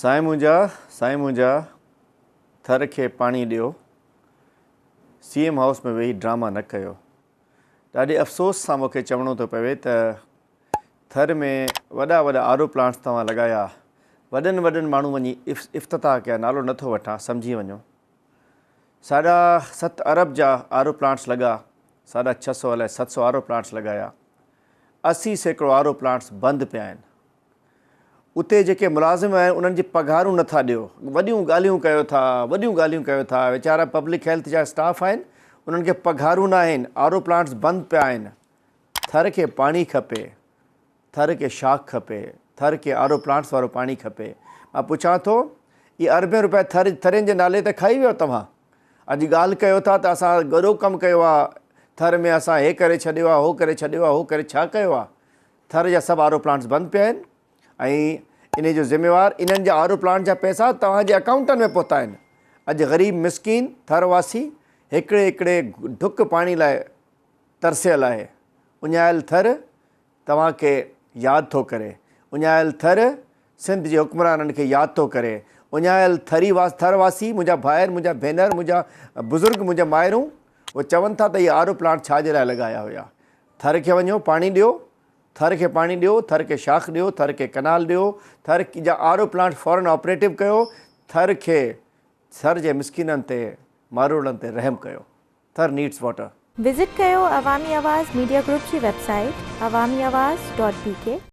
سائين منهنجا سائين منهنجا ٿر کي پاڻي ڏيو سي ايم هائوس ۾ ويهي ڊراما نه ڪيو ڏاڍي افسوس سان مونکي چوڻو ٿو پوي ته ٿر ۾ وڏا وڏا آر او پلانٽس توهان لڳايا وڏن وڏن ماڻهو وڃي افتتاح ڪيا نالو نٿو وٺان سمجهي وڃو ساڍا ست ارب جا آر او پلانٽس لڳا ساڍا ڇهه سو الائي ست سو آر او پلانٽس لڳايا 80% آر او پلانٽس بند پيا آهن اتي جيڪي ملازم آهن انهن جي پگهارون نٿا ڏيو وڏيون ڳالهيون ڪيو ٿا وڏيون ڳالهيون ڪيو ٿا ويچارا پبلڪ هيلٿ جا اسٽاف آهن انهن کي پگهارون نه آهن آر او پلانٽس بند پيا آهن ٿر کي پاڻي کپي ٿر کي شاخ کپي ٿر کي آر او پلانٽس وارو پاڻي کپي مان پڇان ٿو اهي اربين روپيا ٿر ٿرين جي نالي ته کائي ويو توهان اڄ ڳالهه ڪيو ٿا ته اسان وڏو ڪم ڪيو آهي ٿر ۾ اسان هي ڪري ڇڏيو آهي هو ڪري ڇڏيو آهي هو ڪري ڇا ڪيو آهي ٿر جا سڀ آر او پلانٽس بند پيا آهن ۽ انهي جو ذميوار انهن جا آر او پلانٽ جا پئسا توهان جي اڪائونٽن ۾ پهتا آهن اڄ غريب مسڪين ٿر واسي هڪڙي هڪڙي ڍڪ پاڻي لاء ترسيل آهي اڃايل ٿر توهان کي ياد ٿو ڪري اڃايل ٿر سنڌ جي حڪمرانن کي ياد ٿو ڪري اڃايل ٿري ٿر واسي منهنجا ڀائر منهنجا ڀينر منهنجا بزرگ منهنجا مائرون اهي چون ٿا ته اهي آر او پلانٽ ڇا جي لاء لڳايا هيا ٿر کي وڃو پاڻي ڏيو، ٿر کي پاڻي ڏيو، ٿر کي شاخ ڏيو، ٿر کي ڪئنال ڏيو، ٿر جا آر او پلانٽ فورن آپريٽو ڪيو، ٿر کي ٿر جي مسڪينن تي ماروئڙن تي رحم ڪيو، ٿر نيڊس واٽر. وزٽ ڪيو عوامي آواز ميڊيا گروپ جي website Awami Awaz dot B K.